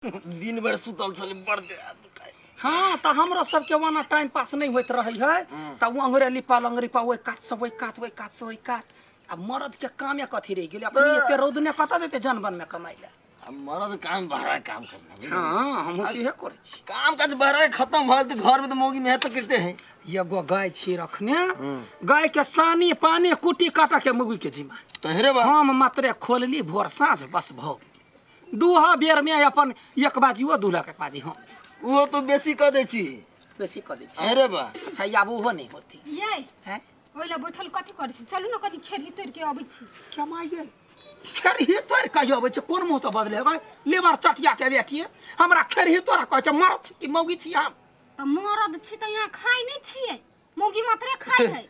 दिन भरि सुतल छलै बड़ देह हाथ दुखाइ। हाँ तऽ हमरो सबके ओना टाइम पास नहि होइत रहै है तऽ ओ अंगुरे लिपा लंगरी पा ओहि कात से ओहि कात ओहि कात से ओहि कात। आ मरद के कामे कथी रहि गेलै? अखनी एते रौद ने कतऽ जेतै जनबन में कमाइ लए? आ मरद काम बहरा काम करना बुझलियै? हाँ, हमहूँ सेहे करै छी। काम काज बहरा खत्म भऽ गेल तऽ घर में तऽ मौगी मेहनत तऽ करते हैं। एगो गाय छी रखने, गाय के सानी पानी कुट्टी काटऽ के मौगी के जिम्मा। तहरे बा। हम मात्रे खोलली भोर साँझ, बस भऽ गेल। दूहा बेर में अपन एक बाजी ओ दूहलक, एक बाजी हम। ओहो तो बेसी कऽ दै छी। बेसी कऽ दै छी। अरे बा। अच्छा, आब ओहो नहि होती। ये हैं? ओहि लए बैठल कथी करै छी? चलू ने कनी खेरही तोड़ि के अबै छी। कमाइए खेरही तोड़ि कऽ अबै छै? कोन मुँहसँ बजले गै लेबर चटिया के बेटिए? हमरा खेरही तोड़ा कहै छै? मरद छी कि मौगी छी हम? तऽ मरद छी तऽ यहाँ खाइ नहि छियै, मौगी मात्रे खाइ है।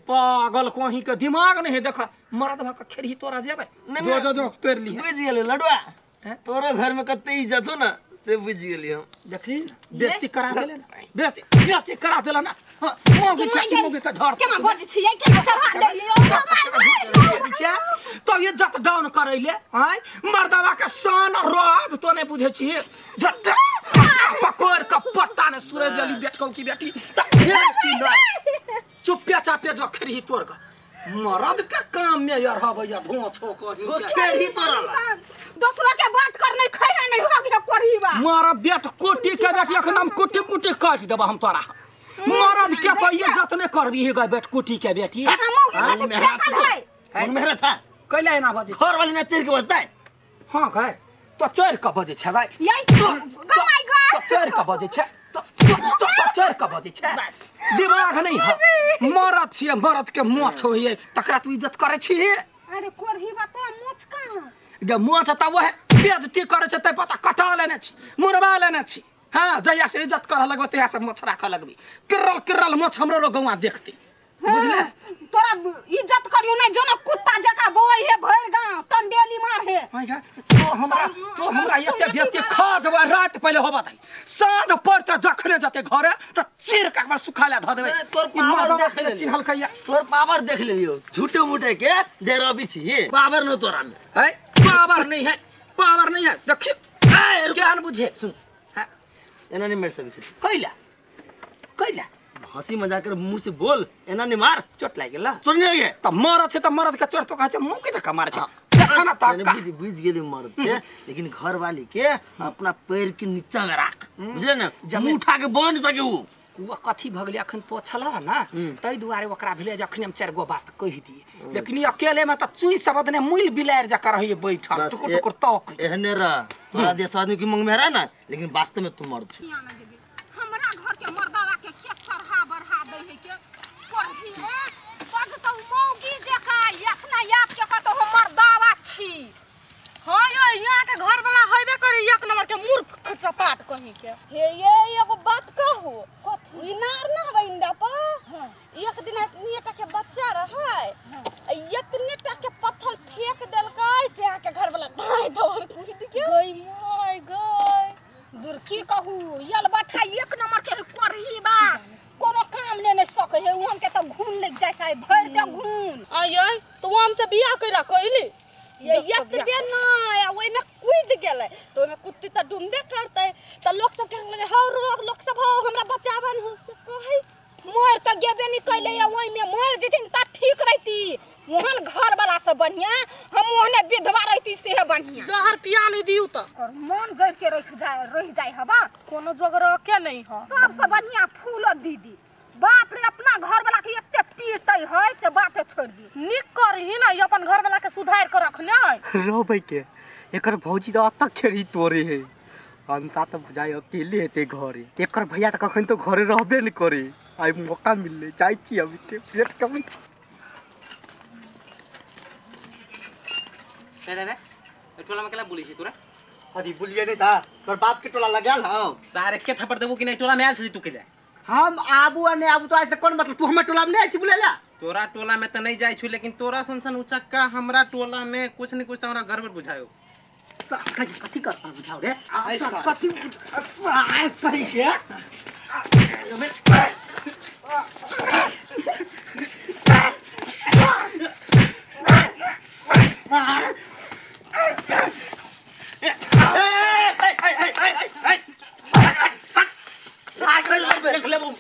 पागल कहीं के दिमाग नहीं है। देख, मरद भऽ कऽ खेरही तोड़ा जेबै? नहि, जो नहि। जो जो तोड़ि लिहे। बुझि गेलै लडुआ। हैं? तोरो घर में कते इज्जत हो ना से बुझि गेली हम। देखली ने, बेइज्जती करा देले ने, बेइज्जती बेइज्जती करा देले ना। हाँ, मौगी छै कि मौगी के झड़ केना बजै छियै, केना चढ़ा देलियै? छै तो इज्जत डाउन करैले आय मर्दवा के शान रब तो नहीं बुझै छी। झट पकड़ के पट्टा ने सुरे गेली बेटकौ की बेटी त की नहीं चुप्पे चापे जो खेरही तोड़ के मरद के काम में यार हबै या धुआं छो कहीं ओ के। खेरही तोड़ला। दोसरो के बात कर नहीं खैहे नहीं हो गया कोरही बा। मारा बेट कोटी के बेटी, अखन हम कुटी कुटी काटि देबा हम तोरा। मरद के तो इज्जत नहीं करबी हे गै बेट कुटी के बेटी। आ मौगी कथी मेहरा फेकल है? मन मेहरा छा। कैला एना बजै छै? घर वाली ना चढ़ के बजतै। हाँ गै, तो चढ़ि कऽ बजै छै गै। यही गमाइ गै। तो चढ़ि कऽ बजै छै, तो तो तो चढ़ि कऽ बजै छै। दिमाग नहीं है। मरद छियै, मरद के मोछ होइए तकरा तू इज्जत करै छी? अरे कोरही बा तोरा मोछ कहाँ? जे मोछ तऽ वएह बेजती करै छै तै पता कटा लेने छी, मुड़बा लेने छी। हाँ, जहिया से इज्जत करऽ लगबै तहिया से मोछ राखऽ लगबी। किरल किरल मोछ हमरो लोग गौआँ देखतै, बुझले? तोरा इज्जत करियो नहीं जो ना कुत्ता जका बोई है भरि गांव टंडेली मार है। माय गॉड, तो हमरा एते बेजती खा जबै रात पहिले होबा दही, साँझ पड़ते जखने जते घरे तऽ चीर के एकबार सुखा ले धऽ देबै। ए, तोर ई पावर मर्दवा देख के लेलियौ। चिन्हलकैया। तोर पावर देख लेलियौ, झूठे मूठे के डेराबी छी, पावर न तोरा में है। पावर नहीं है, पावर नहीं है। देखियो ए, केहन बुझे। सुन। हाँ। एना नहीं मारि सकै छी। कैला कैला हंसी मजाक कर मुंह से बोल, एना नहीं मार। चोट लागि गेल? चोट नहीं लगे तऽ मरद छै तऽ मरद के चोट तो कहै छै मुँह के जकाँ मारै छै। देखा ना तऽ यानी बुझ बुझ गेली मर्द छै, लेकिन घर वाली के अपना पैर के नीचा में राख, बुझले ना? मुंह उठा के बोल नहीं सके ऊ। ओ कथी भऽ गेलै, अखन तो छलह ना ताहि दुआरे ओकरा भेलै जे अखन हम चारि गो बात कहि दियै, लेकिन ई अकेले में तऽ चुई शब्द ने मुइल बिलारि जकाँ रहैए बैठल। बस टुकुर टुकुर तक एहने रह। तोरा देश आदमी की मंग में रह ना, लेकिन वास्तव में तू मर्द छै। किया ना देबै हमरा घर के मर्दावा के के चढ़ा बढ़ा दै है के पढ़ी रे पग तो मौगी जकाँ अपना आप के कतौ हम मर्दावा छी। हाँ यो, यहाँ के घर वाला हेबे करे एक नंबर के मूर्ख चपाट कहीं के। हे ये एगो बात कहू, इनार ना हवे इंडा पर? एक दिन इतने टा के बच्चा रहे, इतने टा के पत्थर फेंक देलकै से यहाँ के घर वाला धाय दौड़ कूद गेल। गई my गई। दूर की कहू, यल बठा एक नंबर के करही बा, कोनो काम ने नहीं सके है। उहन के तो घून लग जाय छै, भरि दे घून। आय तो हमसे बियाह कैला कहली ये एतबे नहि, आ ओहिमे कूदि गेलै तऽ ओहिमे कुत्ती तऽ डूबबे करतै। तऽ लोक सब कहने लगलै, हौ लोक सब हौ हमरा बचावन हो से कहै। मर तऽ गेबे नहि कैले या ओहिमे मर जेथिन तऽ ठीक रहती। ओहन घर वाला से बढ़िया हम ओहने विधवा रहती से बढ़िया। जहर पिया नहीं दियू तऽ और मन जड़ के रह जाय, रह जाय हवा। कोनो जोगर के नहीं ह। सबसे बढ़िया फूल दीदी, बाप रे अपना घर वाला के एते पीटै है से बाते छोड़ दी। नीक करही ना, ई अपन घर वाला के सुधार के रखने है। रहबै के एकर भौजी तऽ अतक खेरी तोड़े है, अंता तऽ बुझाइ अकेले हेतै घरे। एकर भैया तऽ कखन तो घरे रहबे नहि करे। आइ मौका मिललै, जाइ छी अभी के पेट कमै छी। रे रे रे, एहि टोला में केला बोली छी तोरा? अरे बोलिए नहीं था, तोर बाप के टोला लगाल हौ। सारे के थप्पड़ देबो कि नहीं? टोला में आयल छी तू के जा? हम आबू आ नहीं आबू तो ऐसे कौन मतलब? तू हमर टोला में नहीं आइ छी बोले ला? तोरा टोला में तो नहीं जाइ छु, लेकिन तोरा सन सन उचक्का हमरा टोला में कुछ न कुछ तो हमरा गड़बड़ बुझायो। कथी कर बुझाओ रे? कथी आय कहीं के?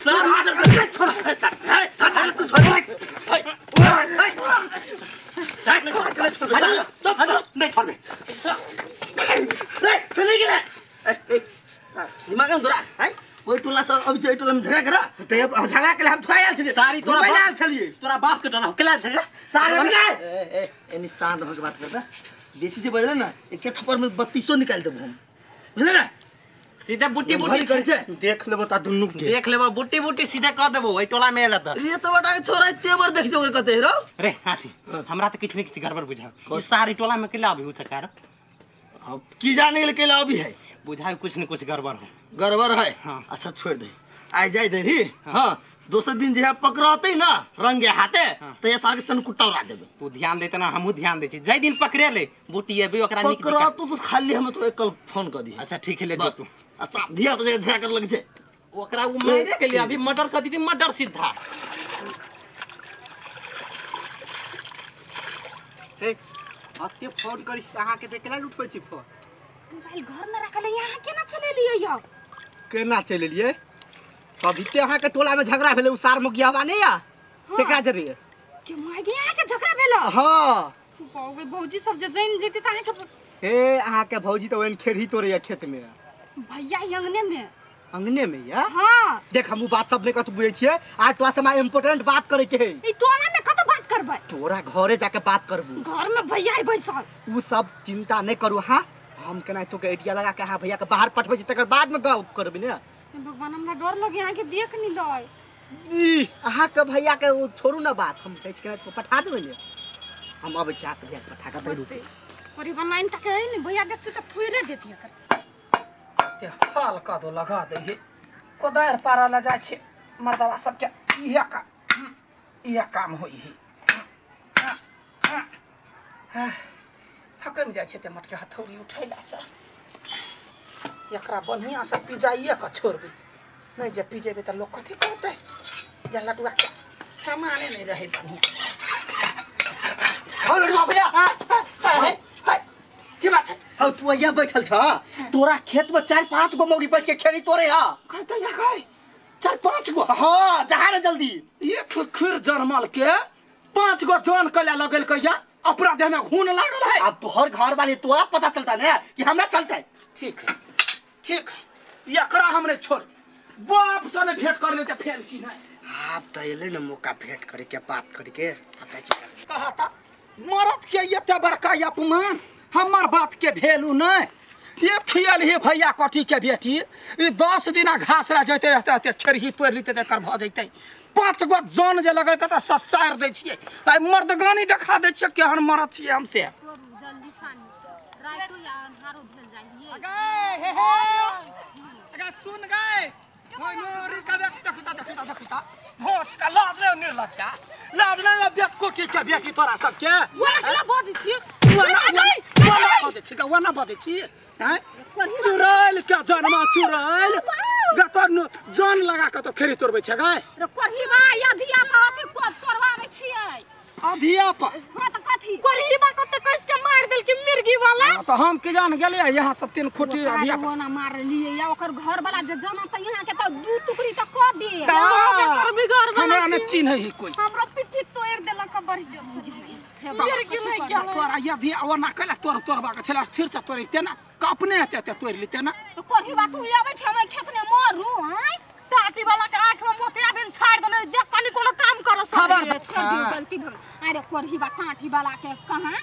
सर छोड़ सर अरे तू छोड़ सर नहीं छोड़ रे चले गेले सर दिमाग में तोरा हैं ओइ टोला से अभी जे टोला में झगड़ा करा ते अब झगड़ा के हम थोड़ा आयल छलिए सारी तोरा घुमै लए बाप- आयल छलिए तोरा बाप के टोला हो केला छलिए सारे मिले ए ए एनी शांत होके बात करता बेसी जे बजले ना एके थप्पड़ में 32 निकाल देबो हम बुझले ना सीधे बुट्टी भली बुट्टी करै छै देख लेबो ता दुनू के देख लेबो बुट्टी बुट्टी सीधे कह देबो एहि टोला में एला त रे तो बटा के छोरा एते बार देख देबो कते रो रे हाथी हमरा त किछु ने किछु गड़बड़ बुझाओ ई सारी टोला में केला अभी उचकार अब की जाने के केला अभी है बुझाओ कुछ न कुछ गड़बड़ हो गड़बड़ है हाँ। अच्छा छोड़ दे आइ जाय दे री हाँ दोसर दिन जे पकड़ते ना रंगे हाथे तो ये सार के सन कुट्टा उड़ा देबे तू ध्यान देते ना हमहू ध्यान दै छी जाहि दिन पकड़े ले बुट्टी एबे ओकरा नीक पकड़ा तो खाली हम तो एक कल फोन कर दी अच्छा ठीक है ले जो बस तू आ साफ धिया तो झगड़ा कर लगे छै ओकरा उ मारे के लिए अभी मर्डर कर दीदी मर्डर सीधा हे अते फोन करी अहाँ के केना उठबै छी फोन मोबाइल घर में रखल है यहाँ केना चलेलियै यौ केना चलि एलियै अभी ते अहाँ के टोला में झगड़ा भेलै उ सार मुखियाबा नहीं या तेकरा जरिए के माय गे अहाँके झगड़ा भेल हाँ बाबू भौजी सब जे जानि जेतै तऽ अहाँके हे अहाँ के भौजी तऽ ओहन खेरही तोड़ैया खेत में भैया ही अंगने में अंगने में या हाँ देख हम उ बात सब नहीं कतौ बुझै छियै आज तोरा से हमरा इम्पोर्टेंट बात करे के है ई टोला में कतऽ बात करबै तोरा घरे जाके बात करबू घर में भैया ही बैसल उ सब चिंता नहीं करू हाँ हम केना तोके आइडिया लगा के अहाँ भैया के बाहर पठबै छी तकर बाद में गप करबी ने हे भगवान हमरा डर लगे अहाँके देख नहीं लय ई अहाँ के भैया के ओ छोड़ू ना बात हम कहै छी केना तोके पठा देबै ने हम अबै छी अहाँके भैया के पठा के तै रुकू करीब नाइन तक है ने भैया देखते तऽ थोड़े देती एकर ते फल कदो लगा दै हे कोदारि पारा लए जाइ छै मर्दबा सबके इएह काम इएह काम होइ है हकमि जाइ छै ते मटके हथौड़ी उठेलासँ एकरा बढ़िआँसँ पिजाइए कऽ छोड़बै नहि जे पिजेबै तऽ लोक कथी कहतै जे लटुआके सामाने नहि रहै बढ़िआँ हौ लड़ुआ भैया की बात है हौ तू अइया बैठल छ तोरा खेत में 4-5 गो मौगी बैठ के खेरी तोरे हा कहते या कहे 4-5 गो हाँ जहा ना जल्दी एक खीर जनमल के 5 गो जन कला लगल कहिया अपना देह में घून लागल है अब तोहर घर वाले तोरा पता चलता ना कि हमरा चलता है ठीक है ठीक है एकरा हमरे छोड़ बाप से ने भेंट कर लेते फेर की नहीं आप तो एले ना मौका भेंट करे के बात करे के अब जाइ छी कहा था मरद के एते बड़का अपमान हमर बात के भेलू नहीं ये खियल ही भैया कटी के बेटी ई 10 दिना घास ला जैते रहते रहते खेरही तोड़ि लेते तऽ एकर भऽ जैते 5 गो जन जे लगल तऽ ससारि दै छियै आइ मर्दगानी देखा दै छियै केहन मरद छियै हम से करू जल्दी सानी रातो या अन्हारो भेल जाइए गए हे हे अगर सुन गए मोरी का बेटी देखता देखता देखता भोज का लाज नहीं निर्लज का लाज नहीं बेट कोटी के बेटी तोरा सबके ओना बजै छी बजै छी ओना बजै छी आँय चुड़ैल के जन्म चुड़ैल गतर जन लगा के तो खेरी तोड़बै छै गाय रे कोढ़ीबा अधिया पर अथी को तोड़वाबै छियै अधिया पर हाँ तऽ कथी कोढ़ीबा कते कस के मार देलकै मिर्गी वाला हाँ, तो हम की जान गेलियै यहाँ सब 3 खूटी अधिया पर। ओना मारलियै या ओकर घर वाला जे जनत यहाँ के तऽ 2 टुकड़ी तऽ कऽ दे करबी घर वाला हमरा नहि चिन्है है कोई हमरो पिट्ठी तोड़ देलक बड़ी जोर से तोरा यदि ओना कैला तोड़ तोड़बाक छलै स्थिर से तोड़िते ना अपने एते एते तोड़ि लेते ना तऽ कोढ़ीबा तू आबै छै हम खेत ने मरू आँय टाटी वाला के आँख में मोतिया बिन छाड़ देने देख कनी कोनो काम करो खबर छोड़ दियौ गलती भऽ गेल। अरे कोढ़ीबा टाटी वाला के कहाँ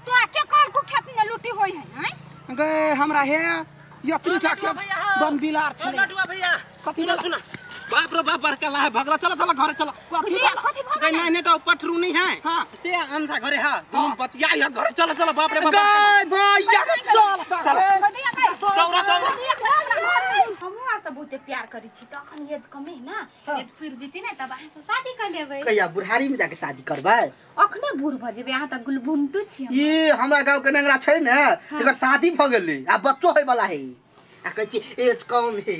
तोरा के कहलकौ खेत ने लुटी होय है आँय गए हमरा हे यत्री टा के बम बिलार छलै लडुआ भैया कथी सुना सुना बाप रे बाप बड़का लाहे भगला चलो चलो घरे चलो कथी कथी भऽ गई नहीं तो पठरू नहीं है हाँ। से अंसा घरे हा तुम बतिया है घरे चलो चलो बाप रे बाप गए भैया के चल चल दौड़ा दौड़ा हमहूँ अहाँ से बहुते प्यार करै छी तऽ अखन एज कमे है ना एज पुरि जेतै ने तब अहाँ से शादी कर लेबै कहिया बुढ़ारी में जाके शादी करबै अखने बूढ़ भऽ जेबै अहाँ तऽ गुलबुंटू छी हमर। ई हमरा गाँव के नेंगरा छै ने तेकर शादी भऽ गेलै आ बच्चो होय वाला है आ कहै छी एज कम है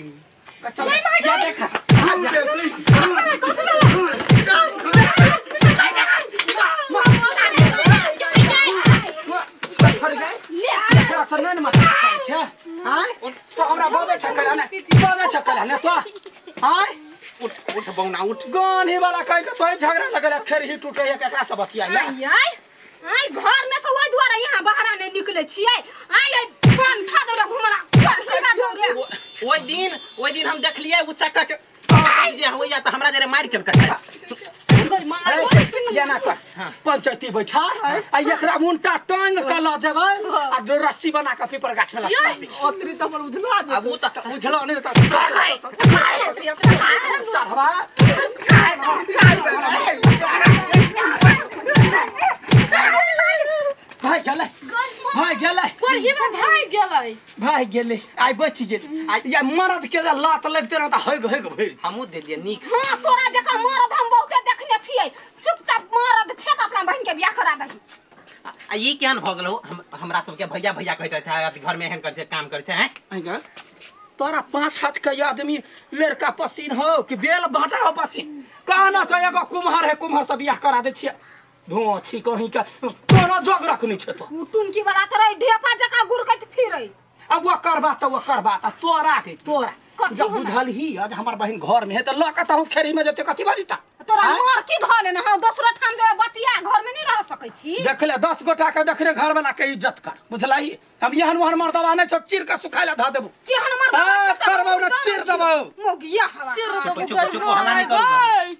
चल या देख छोड़ गए एकरा से नहि ने मतलब करै छै आँय तो हमरा बजै छै कहिया ने बजै छै कहिया ने तो आँय उठ उठ बौना उठ। गानी वाला कह के तोहे झगड़ा लगल खेर ही टूटे है केकरा से बतिया आई आई आई घर में से ओहि दुआरे यहाँ बाहर नहीं निकले छियै। आई आई बंठा दौड़े घुमला पढ़ी दौड़े। ओहि दिन हम देखलियै उ चक्का के जे होइया त हमरा जरे मारि केलकै। ये ना कर पंचायती बैठा आ एकरा उनटा टांग के ल जेबै आ रस्सी बना के पीपर गाछ में लटका देबै। ओतरी त हमर उझला आब उ त बुझलो नहीं त चढ़वा भाई गेलै भाई गेलै कोरही में भाग गेलै। भाई गेलै आइ बचि गेलै। या मरद के जे लात लगते रह त हैग हैग भरि। हमहूँ देलियै नीक। हाँ तोरा जकाँ मरद हम बहुते देखने छियै। चुपचाप मरद छै त अपना बहिन के बियाह करा दही। आ ई केहन भऽ गेलौ? हमरा सबके भैया भैया कहैत रहै छै, घर में एहन करै छै काम करै छै हैं? आइ तोरा 5 हाथ के आदमी लड़का पसीन हो कि बेल बाटा हो पसीन? कहना तो एगो कुम्हर है, कुम्हर से बियाह करा दै छियै। धुआं छी कहीं के कोनो जोग रखनी छै तो। उ टुनकी वाला त रहे ढेपा जकाँ गुरकैत फिरै। अब वो करबा त वो करबा त तोरा के तोरा कथी जब हमरा? बुझल ही आज हमर बहिन घर में है त ल के तहु खेरी में जते कथी बजिता? तोरा मर की धऽ लेने हँ? दोसरो ठाम जेबै बतिया घर में नहीं रह सकै छी। देख ले 10 गोटा के देखने घर वाला के इज्जत कर बुझलही। हम एहन ओहन मर्दबा नहीं छौ चीर के सुखाय ला धऽ देबू। केहन मर्दबा आ, छै से छोड़बौ हम ना, जानै चीर छियौ। देबौ। मोगिया हवा। चिर चुप देबो चुप चुप हल्ला नहीं करू। गई।